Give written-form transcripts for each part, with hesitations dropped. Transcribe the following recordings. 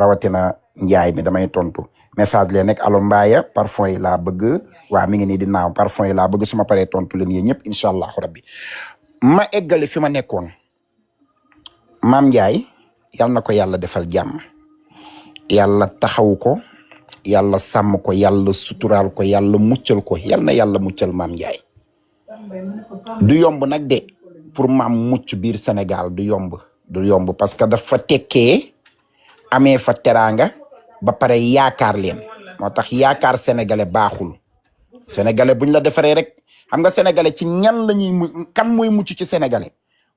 rawatina njaay mi damay tontu message leen nekk alo mbaaya parfum yi laa bëgg waa mi ngi nii di naaw parfum yi laa bëgg suma paree tontu leen yéen ñëpp incha allahu rabbi ma eggali fi ma nekkoon maam Njaay yal na ko yàlla defal jàmm yàlla taxaw ko yàlla sàmm ko yàlla suturaal ko yàlla muccal ko yal na yàlla muccal maam Njaay du yomb nag de pour maam mucc biir Sénégal du yomb parce que dafa tekkee amee fa teraanga ba pare yaakaar leen moo tax yaakaar sénégalais baaxul sénégalais buñ la defaree rek xam nga sénégalais ci ñan la ñuy kan mooy mucc ci sénégalais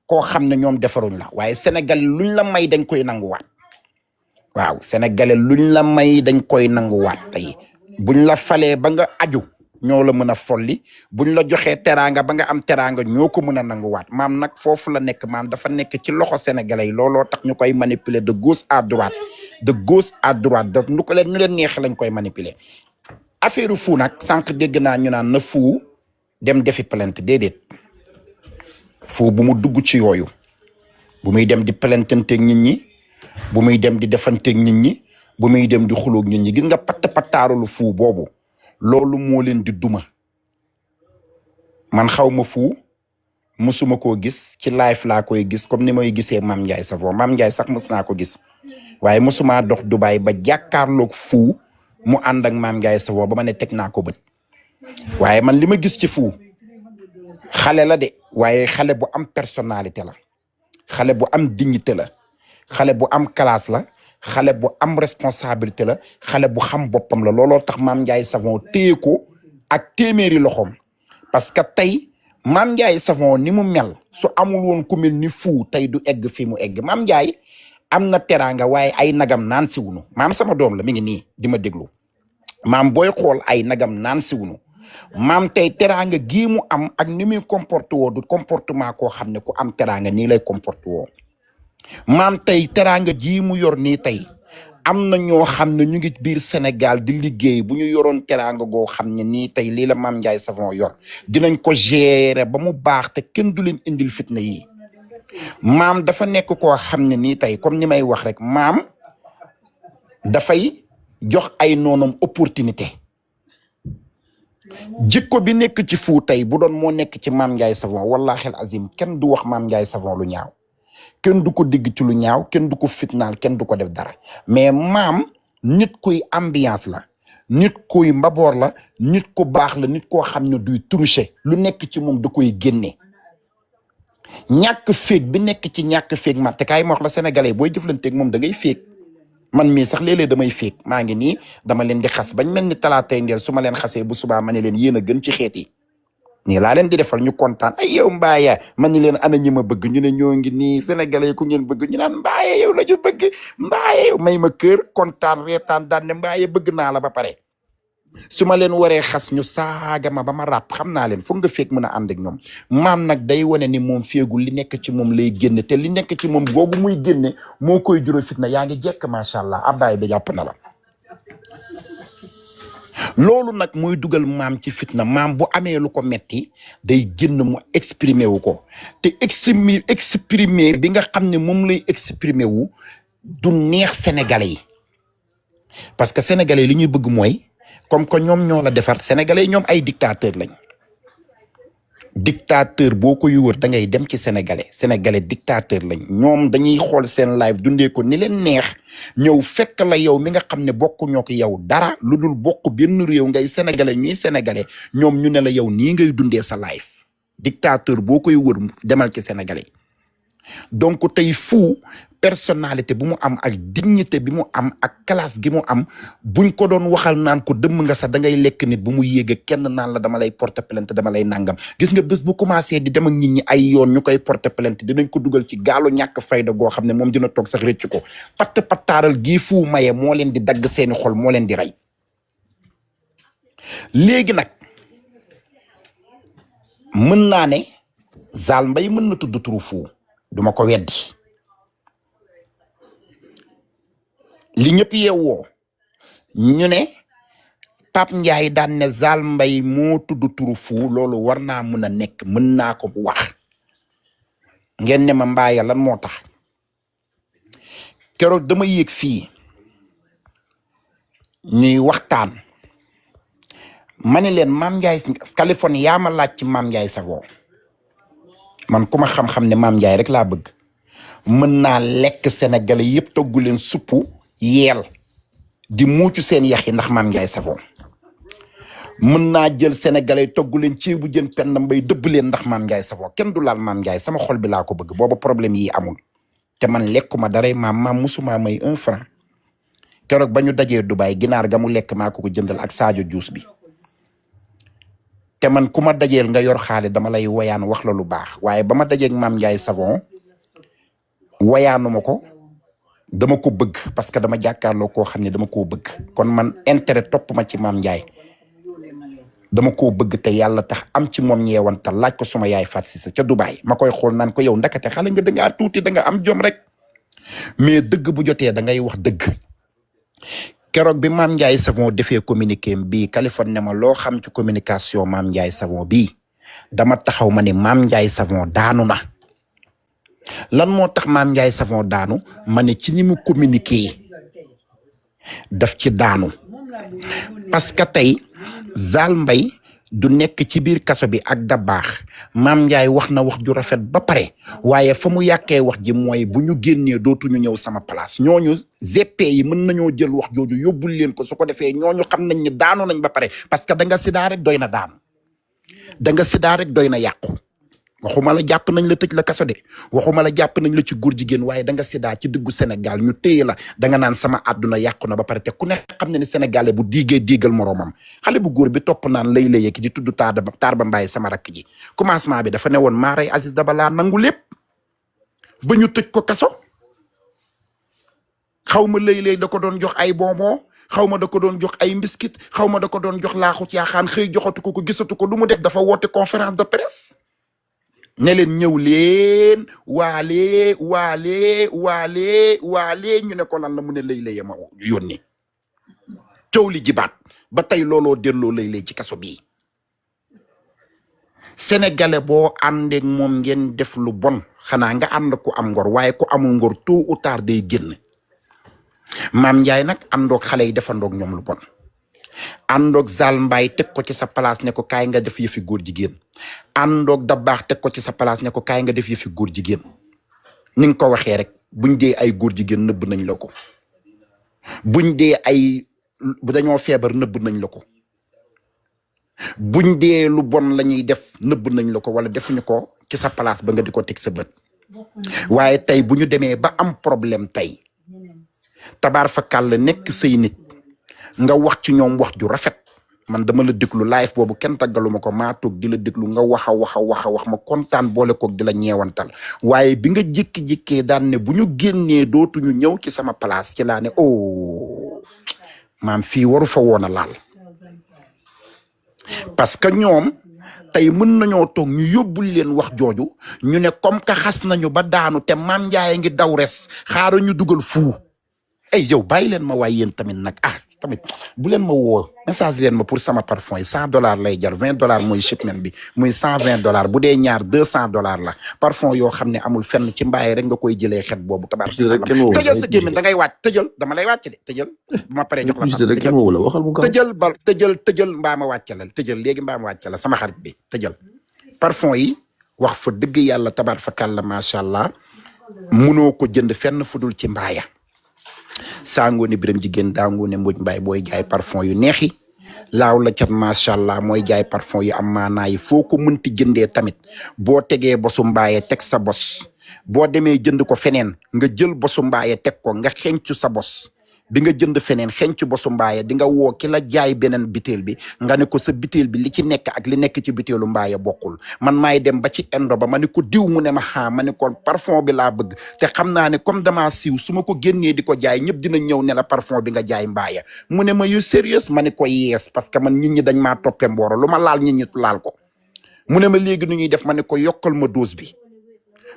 koo xam ne ñoom defaruñ la waaye sénégalais luñ la may dañ koy nanguwaat waaw sénégalais luñ la may dañ koy nanguwaat tey buñ la falee ba nga aju ñoo la mën a folli buñ la joxee teraanga ba nga am teraanga ñoo ko mën a nanguwaat maam nag foofu la nekk maam dafa nekk ci loxo sénégalais yi looloo tax ñu koy manipuler de gauche à droite donc nu ko leen nu leen neexee lañ koy manipuler affaire fu nag sànq dégg naa ñu naan na fu dem defi plainte déedéet fu bu mu dugg ci yooyu bu muy dem di plaintanteeg nit ñi bu muy dem di defanteeg nit ñi bu muy dem di xuloog nit ñi gis nga pattaarulu fu boobu loolu moo leen di duma man xaw ma fu musuma koo gis ci live laa koy gis comme ni may gisee Mame Ndiaye Savon Mame Ndiaye sax mës naa ko gis waaye musuma dox Dubaay ba jàkkaarloog fu mu ànd ak Mame Ndiaye Savon ba ma ne teg naa ko bët waaye man li ma gis ci fu xale la de waaye xale bu am personnalité la xale bu am dignité la xale bu am classe la xale bu am responsabilité la xale bu xam boppam la looloo tax Mame Ndiaye Savon téye ko ak téeméeri loxoom parce que tey Mame Ndiaye Savon ni mu mel su amul woon ku mel ni fu tey du egg fi mu egg Mame Ndiaye am na teraanga waaye ay nagam naan si wunu maam sama doom la mi ngi nii di ma déglu maam booy xool ay nagam naan si wunu maam tey teraanga gii mu am ak ni muy comporté woo du comportement koo xam ne ku am teraanga nii lay comporté woo maam tey teraanga jii mu yor nii tey am na ñoo xam ne ñu ngi biir Sénégal di liggéey bu ñu yoroon teraanga goo xam ne nii tey lii la Mame Ndiaye Savon yor dinañ ko gérer ba mu baax te kenn du leen indil fitna yi maam dafa nekk koo xam ne nii tey comme ni may wax rek maam dafay jox ay noonam opportunité jikko bi nekk ci fu tey bu doon moo nekk ci Mame Ndiaye Savon wallahi al azim kenn du wax Mame Ndiaye Savon lu ñaaw kenn du ko digg ci lu ñaaw kenn du ko fitnaal kenn du ko def dara mais maam nit kuy ambiance la nit kuy mbaboor la nit ku baax la nit koo xam ne duy trucher lu nekk ci moom da koy génne ñàkk féeg bi nekk ci ñàkk féeg ma te kaay ma wax la sénégalais booy jëflanteeg moom da ngay féeg man mii sax léeg-léeg damay féeg maa ngi nii dama leen di xas bañ mel ni talaatay ndeel su ma leen xasee bu subaa ma ne leen yéen a gën ci xeet yi nii laa leen di defal ñu kontaan ay yow mbaaya man ni leen ana ñi ma bëgg ñu ne ñoo ngi nii sénégalais ku ngeen bëgg ñu naan mbaaya yow la ñu bëgg mbaaya yow may ma kër kontaan reetaan daan ne mbaaya bëgg naa la ba pare su ma leen waree xas ñu saaga ma ba ma ràpp xam naa leen foog nga feeg mën a ànd ak ñoom maam nag day wane ni moom feegul li nekk ci moom lay génne te li nekk ci moom googu muy génne moo koy jural fitna yaa ngi jekk macha allah abbaay bi jàpp na la loolu nag mooy dugal maam ci fitna maam bu amee lu ko metti day génn mu exprimer wu ko te exprimer bi nga xam ne moom lay exprimer wu du neex sénégalais yi parce que sénégalais yi li ñuy bëgg mooy comme que ñoom ñoo la defar sénégalais yi ñoom ay dictateur lañ dictateur boo koy wër da ngay dem ci sénégalais dictateur lañ ñoom dañuy xool seen live dundee ko ni leen neex ñëw fekk la yow mi nga xam ne bokku ñoo ko yow dara lu dul bokk benn réew ngay sénégalais ñuy sénégalais ñoom ñu ne la yow nii ngay dundee sa live dictateur boo koy wër demal ci sénégalais donc tey fu personnalité bu mu am ak dignité bi mu am ak classe gi mu am buñ ko doon waxal naan ko dëmm nga sax da ngay lekk nit bu mu yéege kenn naan la dama lay porter plainte dama lay nangam gis nga bés bu commencé di dem ak nit ñi ay yoon ñu koy porter plainte dinañ ko dugal ci gaalu ñàkk fayda goo xam ne moom dina toog sax rëcc ko pattaaral gii fu maye moo leen di dagg seeni xol moo leen di rey léegi nag mën naa ne Zal Mbaye mën na tudd turu fu duma ko weddi li ñëpp yeewoo ñu ne Pape Ndiaye daan ne Zal Mbaye moo tudd turu fu loolu war naa mën a nekk mën naa ko wax ngeen ne ma mbaaya lan moo tax keroog dama yéeg fii ñuy waxtaan ma ne leen Mame Ndiaye Californie yaa ma laaj ci Mame Ndiaye Savon man ku ma xam-xam ne Mame Ndiaye rek laa bëgg mën naa lekk Sénégalais yëpp toggu leen suppu yeel di muucu seen yax yi ndax Mame Ndiaye Savon mën naa jël Sénégalais toggu leen ceebu jën Penda Mbay dëbb leen ndax Mame Ndiaye Savon kenn du laal Mame Ndiaye sama xol bi laa ko bëgg booba problème yi amul te man lekkuma daray maam musuma may 1 franc keroog ba ñu dajee Dubaay ginaar ga mu lekk maa ko jëndal ak Sadio Diouf bi te man ku ma dajeel nga yor xaale dama lay woyaan wax la lu baax waaye ba ma dajeeg Mame Ndiaye Savon woyaanuma ko dama ko bëgg parce que dama jàkkaarloo koo xam ne dama koo bëgg kon man intérêt topp ma ci Mame Ndiaye dama koo bëgg te yàlla tax am ci moom ñeewantal laaj ko suma yaay Fatou Cissé ca Dubaay ma koy xool naan ko yow ndakate xale nga dangaa tuuti da nga am jom rek mais dëgg bu jotee da ngay wax dëgg keroog bi Mame Ndiaye Savon defee communiqué bii Californie ne ma loo xam ci communication Mame Ndiaye Savon bii dama taxaw ma ne Mame Ndiaye Savon daanu na lan moo tax Mame Ndiaye Savon daanu ma ne ci ni mu communiqué daf ci daanu parce que tey Zal Mbaye du nekk ci biir kaso bi ak Dabakh Mame Ndiaye wax na wax ju rafet ba pare waaye fa mu yàqee wax ji mooy bu ñu génnee dootuñu ñëw sama place ñooñu GP yi mën nañoo jël wax jooju yóbbul leen ko su ko defee ñooñu xam nañ ni daanu nañ ba pare parce que da nga sidaa rek doy na daanu da nga sidaa rek doy na yàqu waxuma la jàpp nañ la tëj la kaso de waxuma la jàpp nañ la ci góor jigéen waaye da nga sidaa ci diggu Sénégal ñu téye la da nga naan sama àdduna yàqu na ba pare te ku ne xam ne ni Sénégalais bu diigee diigal moroomam xale bu góor bi topp naan lay ki di tudd Tarba Mbaye sama rakk ji commencement bi dafa ne woon maa rey Aziz Dabala nangu lépp ba ñu tëj ko kaso xaw ma lay da ko doon jox ay bonbon xaw ma da ko doon jox ay mbiskit xaw ma da ko doon jox laaxu caaxaan xëy joxatu ko gisatu ko lu mu def dafa woote conférence de presse ne leen ñëw leen waale ñu ne ko lan la mu ne lay ma yónni coow li jibaat ba tey looloo delloo lay ci kaso bii sénégalais boo àndeek moom ngeen def lu bon xanaa nga ànd ku am ngor waaye ku amul ngor tôt ou tard day génn Mame Ndiaye nag àndoog xale yi defandoog ñoom lu bon àndoog Zal Mbaye teg ko ci sa place ne ko kaay nga def yëfi góor jigéen àndoog Dabakh teg ko ci sa place ne ko kaay nga def yëfi góor jigéen ni nga ko waxee rek buñ dee ay góor jigéen nëbb nañ la ko buñ dee ay dañoo feebar nëbb nañ la ko buñ dee lu bon la ñuy def nëbb nañ la ko wala defuñu ko ci sa place ba nga di ko teg sa bët waaye tey bu ñu demee ba am problème tey tabaar fa kàll nekk say nit nga wax ci ñoom wax ju rafet man dama la déglu live boobu kenn taggaluma ko maa toog di la déglu nga wax a wax ma kontaan boole koog di la ñeewantal waaye bi nga jékki-jékkee daan ne bu ñu génnee dootuñu ñëw ci sama place ci laa ne oh maam fii waru fa woon a laal parce que ñoom tey mën nañoo toog ñu yóbbul leen wax jooju ñu ne comme que xas nañu ba daanu te Mame Ndiaye ngi daw res xaaral ñu dugal fuu ay yow bàyyi leen ma waaye yéen tamit nag tamit bu leen ma woo message leen ma pour sama parfum yi $100 lay jar $20 mooy shipment bi muy $120 bu dee ñaar $200 la parfum yoo xam ne amul fenn ci mbaay rek nga koy jëlee xet boobu tabaar tëjal sa gémmiñ da ngay wàcc tëjal dama lay wàcc de tëjal bu ma paree jox la tëjal mbaa ma wàccalal tëjal léegi mbaa ma wàccalal sama xarit bi tëjal parfum yi wax fa dëgg yàlla tabaar fa kàlla macha allah munoo ko jënd fenn fudul ci mbaaya Sangoné Birame Jigéen Dangoné Mbodj Mbaye booy jaay parfum yu neexi laaw la cat macha allah mooy jaay parfum yu am maanaa yi foo ko mënti jëndee tamit boo tegee bosu mbaaye teg sa bos boo demee jënd ko feneen nga jël bosu mbaaye teg ko nga xencu sa bos bi nga jënd feneen xencu bosu mbaaye di nga woo ki la jaay beneen bitéel bi nga ne ko sa bitéel bi li ci nekk ak li nekk ci bitéelu mbaaye bokkul man maay dem ba ci endo ba ma ne ko diw mu ne ma ma ne ko parfum bi laa bëgg te xam naa ne comme damaa siiw su ma ko génnee di ko jaay ñëpp dina ñëw ne la parfum bi nga jaay mbaaye mu ne ma yu sérieux ma ne ko yees parce que man nit ñi dañ maa toppee mbooro lu ma laal nit ñi laal ko mu ne ma léegi nu ñuy def ma ne ko yokkal ma dose bi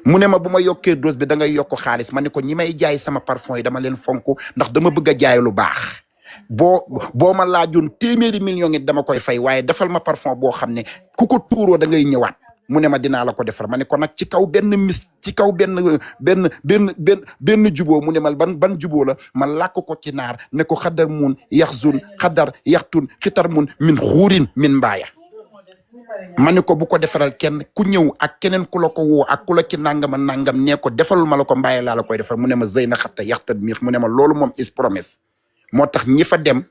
mu ne ma bu ma yokkee dose bi da ngay yokk xaalis ma ne ko ñi may jaay sama parfum yi dama leen fonk ndax dama bëgg a jaay lu baax boo ma laajoon téeméeri million it dama koy fay waaye defal ma parfum boo xam ne ku ko tuuroo da ngay ñëwaat mu ne ma dinaa la ko defar ma ne ko nag ci kaw ci kaw benn juboo mu ne ma ban juboo la ma làkk ko ci naar ne ko xadar mun yaxzun xadar yaxtun xitar mun min xuurin min mbaaya ma ne ko bu ko defaral kenn ku ñëw ak keneen ku la ko woo ak ku la ci nangama nangam nee ko defalul ma la ko mbaaya laa la koy defar mu ne ma zëy na xatta yaxtat miix mu ne ma loolu moom is promise moo tax ñi fa dem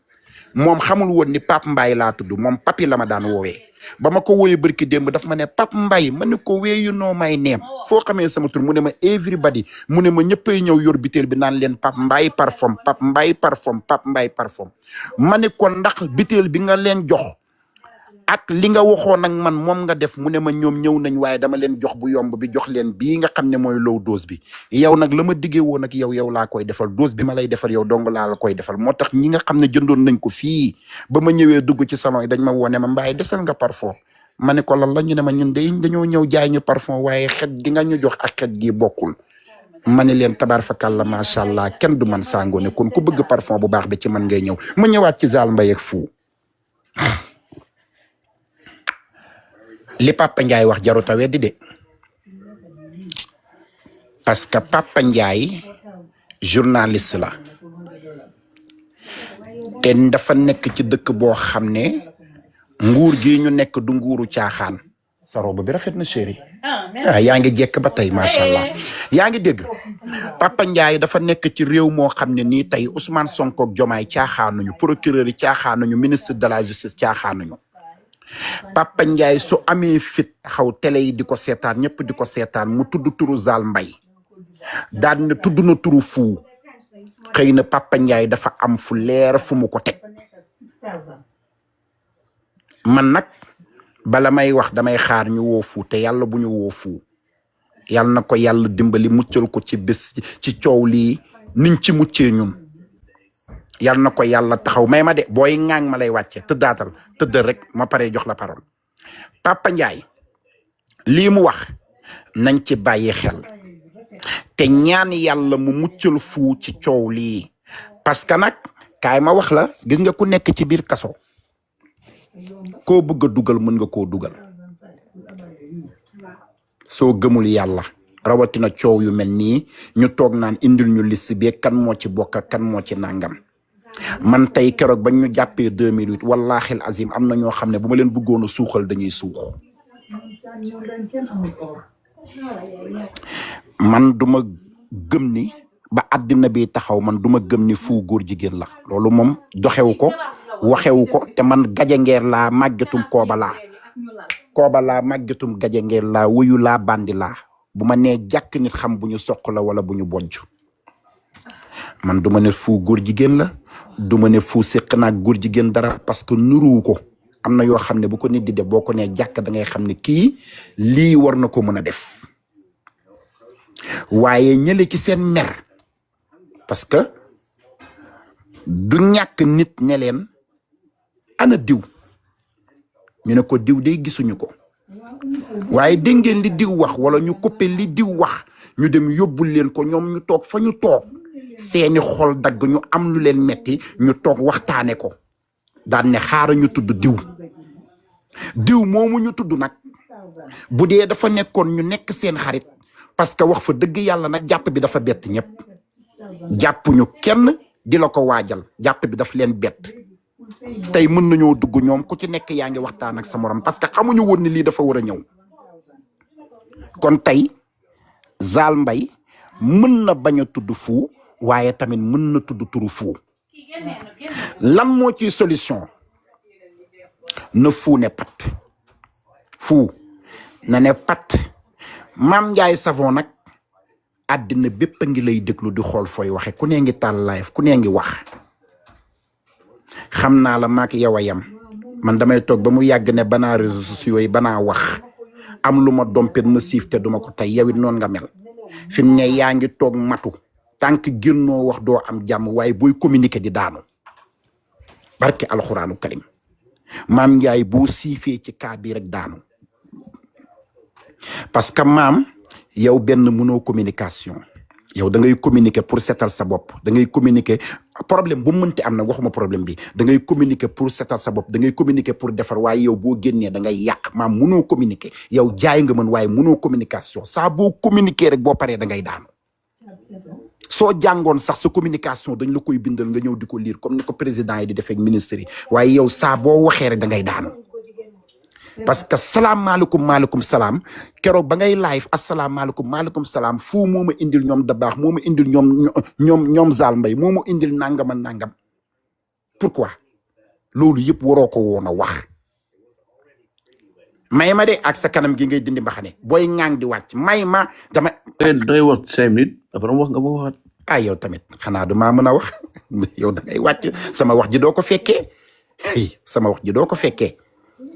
moom xamul woon ni Pape Mbaye laa tudd moom papi la ma daan woowee ba ma ko wooyee barki démb daf ma ne Pape Mbaye ma ne ko wéeyu noo may neem foo xamee sama tur mu ne ma everybody mu ne ma ñëppay ñëw yor biteel bi naan leen Pape Mbaye parfum Pape Mbaye parfum Pape Mbaye parfum ma ne ko ndax biteel bi nga leen jox ak li nga waxoon ak man moom nga def mu ne ma ñoom ñëw nañ waaye dama leen jox bu yomb bi jox leen bii nga xam ne mooy low dose bi yow nag la ma diggee woon ak yow laa koy defal dose bi ma lay defal yow dong laa la koy defal moo tax ñi nga xam ne jëndoon nañ ko fii ba ma ñëwee dugg ci salon yi dañ ma wone ma Mbaye desal nga parfum ma ne ko lan la ñu ne ma ñun dañoo ñëw jaay ñu parfum waaye xet gi nga ñu jox ak xet gi bokkul ma ne leen tabaar fakal la macha allah kenn du man Sangoné kon ku bëgg parfum bu baax bi ci man ngay ñëw ma ñëwaat ci Zal Mbaye ak Fou li Papa Ndiaye wax jarut a weddi de parce que Papa Ndiaye journaliste la te dafa nekk ci dëkk boo xam ne nguur gi ñu nekk du nguuru caaxaan sa robe bi rafet na chéri yaa ngi jekk ba tey macha allah yaa ngi dégg Papa Ndiaye dafa nekk ci réew moo xam ne nii tey Ousmane Sonko ak Diomaye caaxaanuñu procureur yi caaxaanuñu ministre de la justice caaxaanuñu Papa Ndiaye su amee fit xaw télé yi di ko seetaan ñëpp di ko seetaan mu tudd turu Zal Mbaye daan na tudd na turu Fou xëy na Papa Ndiaye dafa am fu leer fu mu ko teg man nag bala may wax damay xaar ñu woo Fou te yàlla bu ñu woo Fou yàlla na ko yàlla dimbali muccal ko ci bés ci coow lii niñ ci muccee ñun yàlla na ko yàlla taxaw may ma de booy ŋaang ma lay wàcce tëddal rek ma pare jox la parole Papa Ndiaye lii mu wax nañ ci bàyyi xel te ñaan yàlla mu muccal Fou ci coow lii parce que nag kaay ma wax la gis nga ku nekk ci biir kaso koo bëgg a dugal mën nga koo dugal soo gëmul yàlla rawatina coow yu mel nii ñu toog naan indil ñu liste bi kan moo ci bokk kan moo ci nangam man tey keroog bañ ñu jàppee 2008 wallaahi al azim am na ñoo xam ne bu ma leen bëggoon a suuxal dañuy suux man duma gëm ni ba àddina bi taxaw man duma gëm ni Fou góor jigéen la loolu moom doxewu ko waxewu ko te man gajangeer laa màggetum kooba laa màggetum gajangeer laa wuyu laa bandi laa bu ma nee jàkk nit xam bu ñu soq la wala bu ñu bojj man duma ne Fou góor jigéen la duma ne Fou séq naag góor jigéen dara parce que nuruwu ko am na yoo xam ne bu ko nit di def boo ko nee jàkk da ngay xam ne kii lii war na ko mën a def waaye ñële ci seen mer parce que du ñàkk nit ne leen ana diw ñu ne ko diw day gisuñu ko waaye dégg ngeen li diw wax wala ñu coppe li diw wax ñu dem yóbbul leen ko ñoom ñu toog fa ñu toog seeni xol dagg ñu am lu leen metti ñu toog waxtaane ko daan ne xaaral ñu tudd diw moomu ñu tudd nag bu dee dafa nekkoon ñu nekk seen xarit parce que wax fa dëgg yàlla nag jàpp bi dafa bett ñëpp jàppuñu kenn di la ko waajal jàpp bi daf leen bett tey mën nañoo dugg ñoom ku ci nekk yaa ngi waxtaan ak sa morom parce que xamuñu woon ni lii dafa war a ñëw kon tey Zal Mbaye mën na bañ a tudd Fou waaye tamit mën na tudd turu Fou lan moo ci solution na Fou ne pat Fou na ne pat Mame Ndiaye Savon nag àddina bépp a ngi lay déglu di xool fooy waxe ku ne ngi tàll live ku ne ngi wax xam naa la maak yow a yam man damay toog ba mu yàgg ne banaa réseaux sociaux yi banaa wax am lu ma dompet ma siif te duma ko tey yow it noonu nga mel fi mu ne yaa ngi toog matu tànk génnoo wax doo am jàmm waaye booy communiquer di daanu barke alxuraanu karim Mame Ndiaye boo siifee ci kaa bi rek daanu parce que maam yow benn mënoo communication yow da ngay communiquer pour setal sa bopp da ngay communiquer problème bu mënti am na waxuma problème bi da ngay communiquer pour setal sa bopp da ngay communiquer pour defar waaye yow boo génnee da ngay yàq maam munoo communiquer yow jaay nga mën waaye munoo communication saa boo communiquer rek boo paree da ngay daanu soo jàngoon sax sa communication dañ la koy bindal nga ñëw di ko lire comme ni ko président yi di defee ak ministre yi waaye yow saa boo waxee rek da ngay daanu parce que salaamaaleykum maaleykum salaam keroog ba ngay live asalaamaaleykum maaleykum salaam fu moo ma indil ñoom da baax moo ma indil ñoom Zal Mbaye moo ma indil nangam ak nangam pourquoi loolu yëpp waroo ko woon a wax may ma de ak sa kanam gi ngay dindi mbaxane booy ŋaang di wàcc may ma dama dangay wax 5 minutes après wax nga ba waxaat. yow tamit xanaa du maa mën a wax yow da ngay wàcc sama wax ji doo ko fekkee sama wax ji doo ko fekkee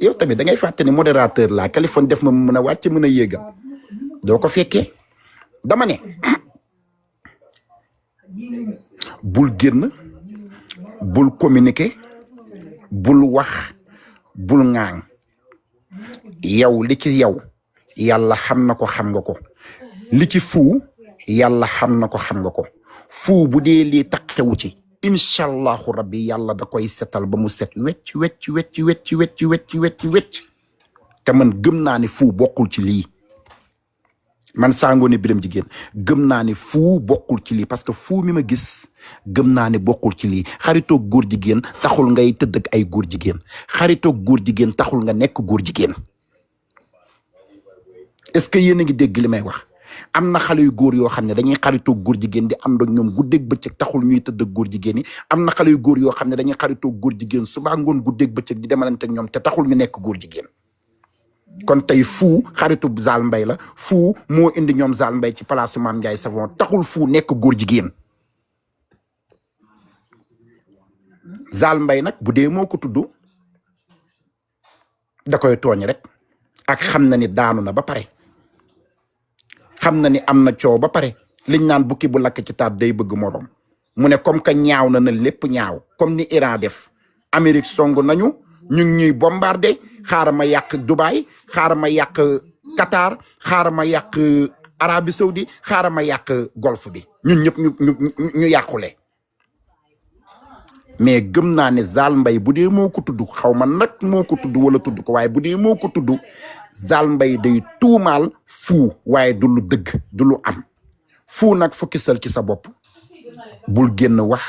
yow tamit da ngay fàtte ne modérateur la Kaliphone def ma mën a wàcc mën a yéegal doo ko fekkee dama ne bul génn bul communiquer bul wax bul ŋaang yow li ci yow yàlla xam na ko xam nga ko li ci fuu yàlla xam na ko xam nga ko fuu bu dee lii taqewu ci incha allahu rabbi yàlla da koy setal ba mu set wecc wecc wecc wecc wecc wecc wecc wecc te man gëm naa ne fuu bokkul ci lii man Saa Ngoné Birame Jigéen gëm naa ne fuu bokkul ci lii parce que fuu mi ma gis gëm naa ne bokkul ci lii xaritoog góor jigéen taxul ngay tëdd ak ay góor jigéen xaritoog góor jigéen taxul nga nekk góor jigéen est-ce que yéen a ngi dégg li may wax am na xale yu góor yoo xam ne dañuy xaritoog góor jigéen di am ak ñoom guddeeg bëccëg taxul ñuy tëdd ak góor jigéen yi am na xale yu góor yoo xam ne dañuy xaritoog góor jigéen suba ngoon guddeeg bëccëg di demalante ak ñoom te taxul ñu nekk góor jigéen kon tey fuu xaritu Zal Mbaye la fuu moo indi ñoom Zal Mbaye ci place Mame Ndiaye Savon taxul fuu nekk góor jigéen Zal Mbaye nag bu dee moo ko tudd da koy tooñ rek ak xam na ni daanu na ba pare xam na ni am na coow ba pare liñ naan bukki bu lakk ci taat day bëgg moroom mu ne comme que ñaaw na lépp ñaaw comme ni Iran def Amérique song nañu ñu ngi ñuy bombardé xaaral ma yàq Dubaï xaaral ma yàq Qatar xaaral ma yàq Arabie Saoudi xaaral ma yàq golfe bi ñun ñëpp ñu yàqule mais gëm naa ne Zal Mbaye bu dee moo ko tudd xaw ma nag moo ko tudd wala tudd ko waaye bu dee moo ko tudd Zal Mbaye day tuumaal fuu waaye du lu dëgg du lu am fuu nag fukki sal ci sa bopp bul génn wax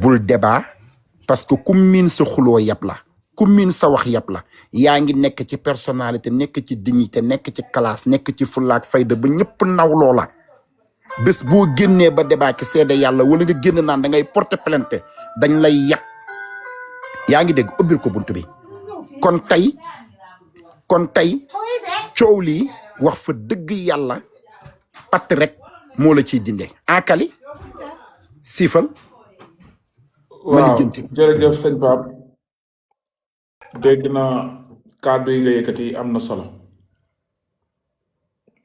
bul débat parce que ku miin sa xuloo yab la ku miin sa wax yab la yaa ngi nekk ci personnalité nekk ci dignité nekk ci classe nekk ci fulaak fayda ba ñëpp naw loola bés boo génnee ba débat ci seede yàlla wala nga génn naan da ngay porter plainte dañ lay yab yaa ngi dégg ubbil ko bunt bi kon tey coow lii wax fa dëgg yàlla patt rek moo la ciy dinde akali siifal waaw jërëjëf sëñ Pape dégg na kàddu yi nga yëkkati am na solo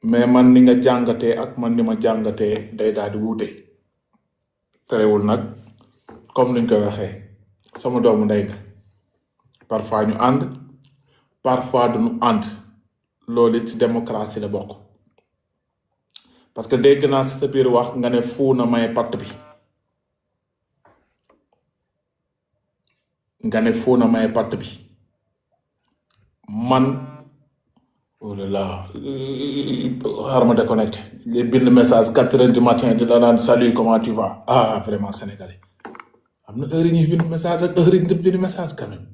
mais man ni nga jàngatee ak man ni ma jàngatee day daal di wuute terewul nag comme niñ koy waxee sama doomu ndey nga parfois ñu ànd parfois duñu ànd loolu it ci démocratie la bokk parce que dégg naa si sa biir wax nga ne fuu na may patt bi nga ne foo na may patt bi man oh là là xaaral ma déconnecté les bind message 4 heures du matin di la naan salut comment tu vas vraiment sénégalais am na heure yi ñuy bind message ak heure yi ñu bind message quand même